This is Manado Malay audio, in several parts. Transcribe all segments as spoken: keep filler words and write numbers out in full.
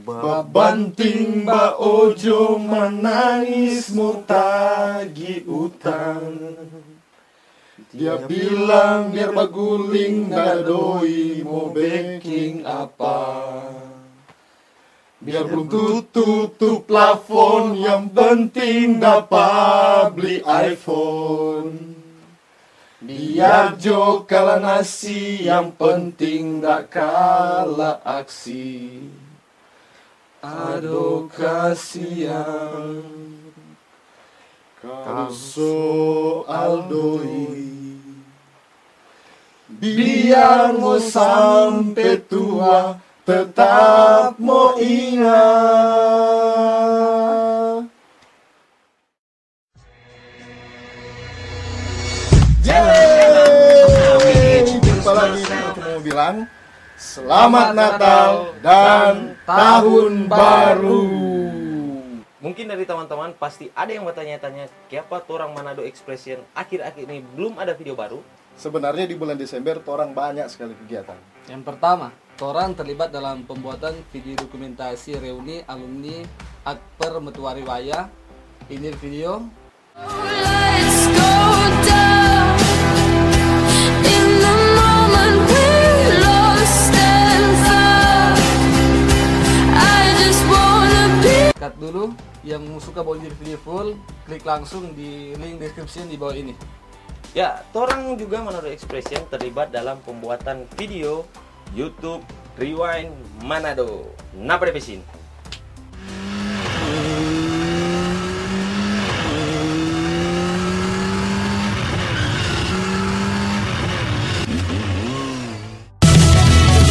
Babanting baojo manangis mo tagi utang. Dia bilang biar baguling nda ada doi mo beking apa. Biar blum tutup tu plafon, yang penting dapa bli iPhone. Biar jo kala nasi, yang penting nda kala aksi. Ado kasiang. Kalu soal doi, biar mo sampe tua, tetap mo inga. Yeay! Jumpa lagi, kita cuma mau bilang, selamat Natal dan Tahun Baru. Mungkin dari teman-teman pasti ada yang bertanya-tanya, kiapa torang Manado Expression akhir-akhir ini belum ada video baru? Sebenarnya di bulan Desember torang banyak sekali kegiatan. Yang pertama, torang terlibat dalam pembuatan video dokumentasi reuni alumni Akper Metuari Waya. Ini video. Lights go down in the moment we lost and found. I just wanna be. Cut dulu, yang suka mau lihat video full, klik langsung di link description di bawah ini. Ya, torang juga Manado Expression terlibat dalam pembuatan video YouTube Rewind Manado. Napa de pe sin?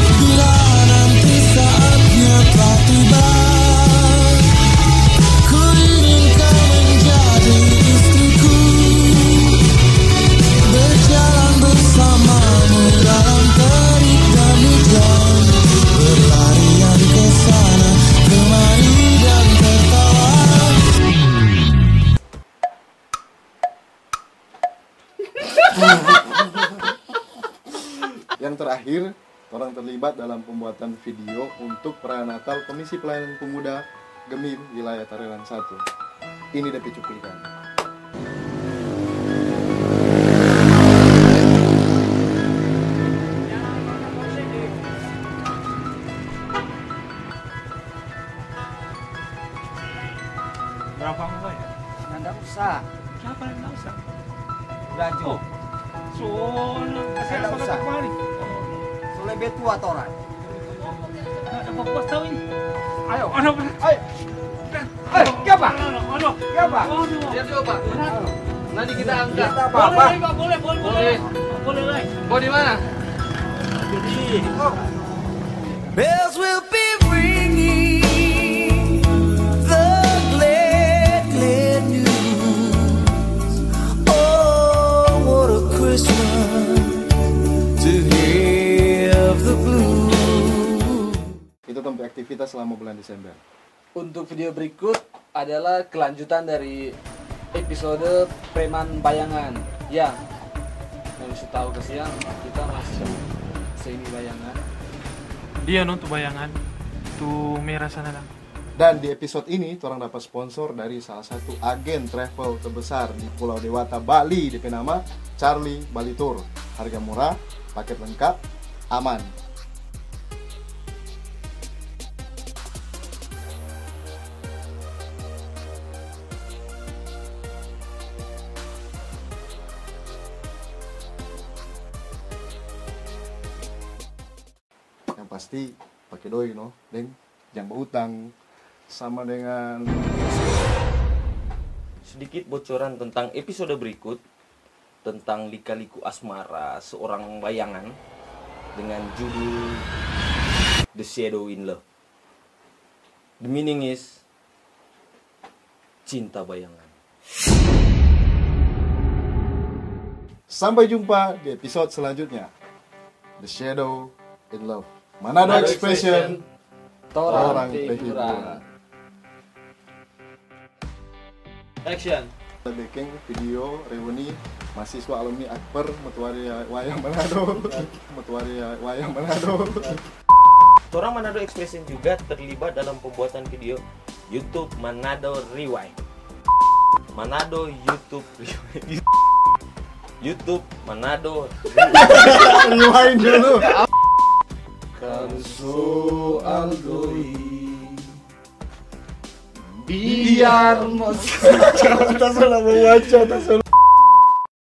Bila nanti saatnya telah tiba, ku ingin kau menjadi istriku. Berjalan bersamamu dalam terik dan hujan, berlarian ke sana kemari dan tertawa. Yang terakhir, orang terlibat dalam pembuatan video untuk perayaan Natal Komisi Pelayanan Pemuda GMIM Wilayah Tangerang satu. Ini de pe cuplikan. Berapa angka ya? Nanda usah. Siapa yang nanda usah? Udah, Jo. Oh. So, nanda usah. So lebih tua torang. Nanda bagus tahu ini. Ayo. Aduh, ayo. Ayo, kiapa? Aduh, aduh. Kiapa? Aduh. Lihat dulu, Pak. Nanti kita angkat. Kita apa-apa. Boleh, Pak, boleh, boleh, boleh. Boleh. Boleh, Lai. Mau di mana? Jadi. Oh. Bells will be ringing the glad, glad news. Oh, what a Christmas to have the blues. Itu tong pe aktivitas selama bulan Desember. Untuk video berikut adalah kelanjutan dari episode Preman Bayangan. Ya, yang bisa tahu kasiang, kita masih semi bayangan. Dia nonton bayangan, tu merah sana dang. Dan di episode ini, torang dapat sponsor dari salah satu agen travel terbesar di Pulau Dewata, Bali, de pe nama Charlie Bali Tour. Harga murah, paket lengkap, aman. Yang pasti, pake doi, no, deng. Jang bautang. Sama dengan sedikit bocoran tentang episode berikut, tentang lika-liku asmara seorang bayangan dengan judul The Shadow in Love. The meaning is cinta bayangan. Sampai jumpa di episode selanjutnya. The Shadow in Love. Manado Expression, torang pe hiburan. Action. Biking video reuni mahasiswa alumni Akper Mutuari Wayang Manado. Mutuari Wayang Manado. Torang Manado Expression juga terlibat dalam pembuatan video YouTube Manado Rewind. Manado YouTube Rewind. YouTube Manado. Rewind dulu. Karso Aldoi. Biar mas. Kita salah membaca, kita salah.